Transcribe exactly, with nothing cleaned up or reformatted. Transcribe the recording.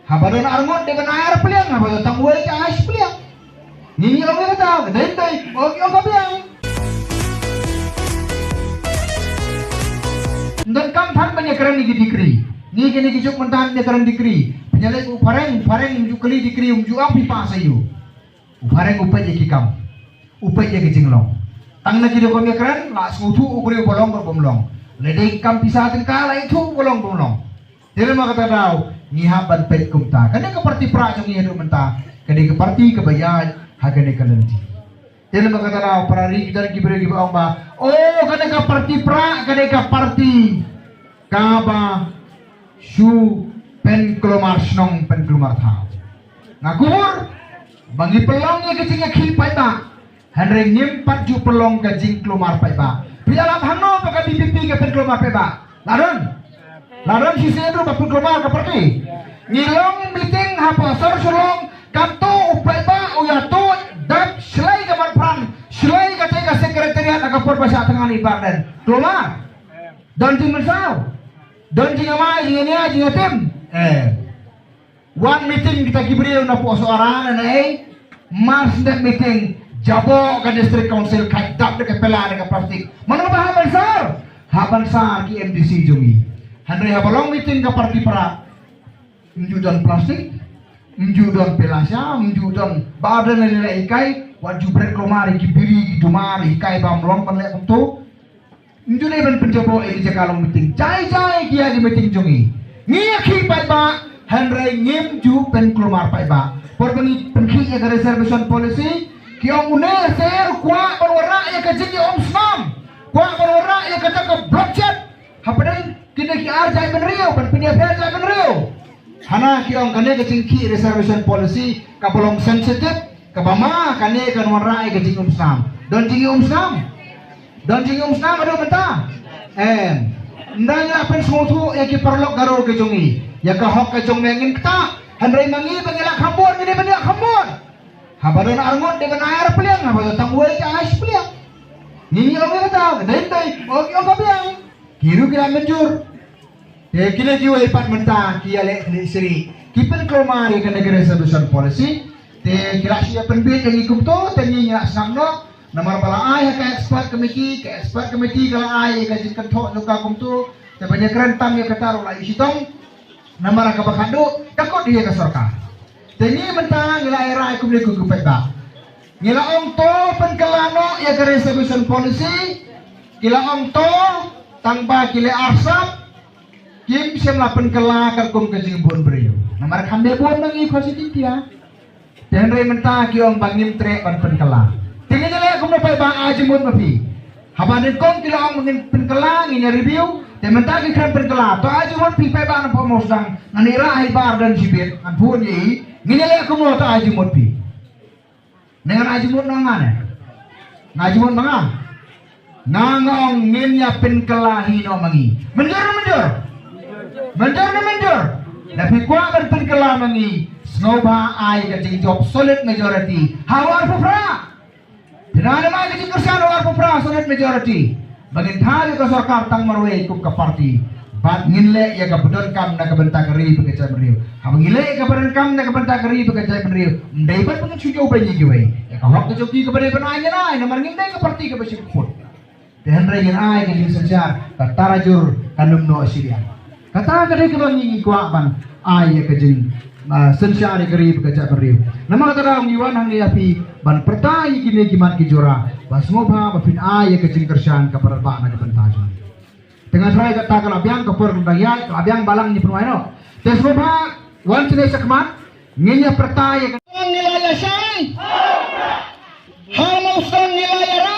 Haba don arngut dei ban ai ar pliang, haba don tang wei ka ai shi pliang. Ngi ngi ong ïa kata, dei dei, ong ïa ka biang. Don kam than ban ïa kren ïa ki degree. Ngi kine ki juk mynta ïa kren degree. Pynïaleh u phareng, phareng um ju kylli degree, um ju ong phi pass aïu. U phareng u peit ïa ki kam. U peit ïa ki jinglong. Tang na ki rukom ïa kren, la sngewthuh u briew ba long bad bym long. Lada dei kam pisa tyngka la ïathuh ba long bym long. Te lem kata daw, ngi hap ban peit kumta. Kane ka parti pra jong ngi haduh mynta, kane ka parti kaba ïaid ha kane ka lynti. Te lem kata daw, para ri kita ki briew kiba ong ba, oh, kane ka parti pra, kane ka parti kaba shu pynkulmar shnong pynkulmar thaw. Nga kubur ba ngi pynlong ïa ka jingïakhih paidbah. Hynrei ngim pat ju pynlong ka jingkulmar paidbah. Phi ïalap hangno ba ka B P P ka pynkulmar paidbah? La don. La don shisien ruh ba pynkulmar ka parti. Ngi long meeting ha Pasar Shillong, katto u paidbah u ïathuh dap shlei ka mat pran, shlei kata ka secretariat ha ka por ba shah tngan i Bah Ardent. Kulmar. Don jingmynsaw. Don jingïamai, jingïania, jingïatim. Eh. Wan meeting kita ki briew na Pohsawara na ei. Mar sdang meeting, jaboh ka district council, ka dap da ka pela da ka plastik. Mano ba hap ban sar? Hap ban sar ki M D C jong ngi. Hynrei haba long meeting ka parti pra, ym ju don plastik, ym ju don pela sha, ym ju don ba don lei lei hikai, wat ju bret kulmar ïa ki biri ki duma hikai ba ym long ban leh kumto. Ym ju dei ban pynjaboh ïa ki jaka long meeting. Jai jai ki ïa ki meeting jong ngi. Ngi ïakhih paidbah, hynrei ngim ju pynkulmar paidbah. Por ba ngi pynkhih ïa ka reservation policy, ki ong une ser kwah ban wanrah ïa ka jingïaumsnam. Kwah ban wanrah ïa kata ka block chat. Hapdeng kine ki ar jaitbynriew, ban pynïapher jaitbynriew. Hana ki ong kane ka jingkhih reservation policy kaba long sensitive, kaba ma kane kan wanrah ïa ka jingïaumsnam. Don jingïaumsnam? Don jingïaumsnam haduh mynta? Em. Ynda ngi la pynsngewthuh ïa ki paralok Garo ka jong ngi, ïa ka hok ka jong me ngin ktah. Hynrei ma ngi ba ngi la kham bun, ngi dei ban ïa kham bun. Haba don arngut dei ban ai ar pliang, haba don tang wei ka ai shi pliang. Ngi ngi ong ïa kata, dei dei, ong ïa ka biang. Ki ruh ki la mynjur. Te kine kiwei pat mynta ki ïaleh khlieh syrih, ki pynkulmar ïa kane ka reservation policy. Te ki la shu ïa pynbit ïa ngi kumto, te ngi ngi la sngap noh. Namar ba la ai ha ka expert committee, ka expert committee ka la ai ïa ka jingkynthoh jong ka kumto. Te ban ïa kren tam ïa kata ruh la i shitom. Namar ha kaba khatduh ka kut ïa ka sorkar. Te ngi mynta ngi la ïa rai kumne kum ki paidbah. Ngi la ong to pynkylla noh ïa ka reservation policy. Ki la ong to tang ba ki leh arsap. Kim shym la pynkylla katkum ka jingbun briew. Namar kham dei bun ma ngi Khasi Jaiñtia. Te hynrei mynta ki ong ba ngim treh ban pynkylla. Te ngin ïa leh kumno paidbah, ai jingmut ma phi. Haba nyngkong ki la ong ba ngin pynkylla, ngin ïa review. Te mynta ki khlem pynkylla. To ai jingmut phi paidbah na Pohmawsdang. Ngan ïa rah ha i Bah Ardent shibit, ngan phone ïa i. Ngin ïa leh kumno, to ai jingmut phi. Ne ngan ai jingmut noh nga ne? Nga ai jingmut ma nga. Nga nga ong ngin ïa pynkylla hi noh ma ngi. Mynjur ne mynjur? Mynjur ne mynjur? Lada phi kwah ban pynkylla ma ngi, sngewbha ai ka jingjop solid majority ha u arphew phra. Pynai ma ka jingkyrshan u arphew phra solid majority. Ba ngin thaw ïa ka sorkar tang marwei kum ka party. Bad ngin leh ïa kaba donkam na ka bynta ka ri bad ka jaitbynriew. Haba ngi leh ïa kaba donkam na ka bynta ka ri bad ka jaitbynriew, ym dei ban pynshong ïa kiwei. Ïa ka hok ka jong ki kaba dei ban ai ngin ai, namar ngim dei ka party kaba shim kput. Te hynrei ngin ai ka jingsynshar, ka tarajur kan ym noh shiliang. Kata ka dei kaba ngi ngi kwah ban ai ïa ka jing, ah, synshar ïa ka ri bad ka jaitbynriew. Namar kata ngi wan hangne ïa phi ban pyrta ïa kine ki mat ki jura, ba sngewbha ba phin ai ïa ka jingkyrshan kaba radbah na ka bynta jong ngi. Te nga tharai kata ka la biang, ka por ka dang ïaid, ka la biang, balang ngi pynwai noh. Te sngewbha wan shane shakhmat, ngin ïa pyrta ïa ka. Ngi la ïa shai. Ha Mawsdang ngi la ïa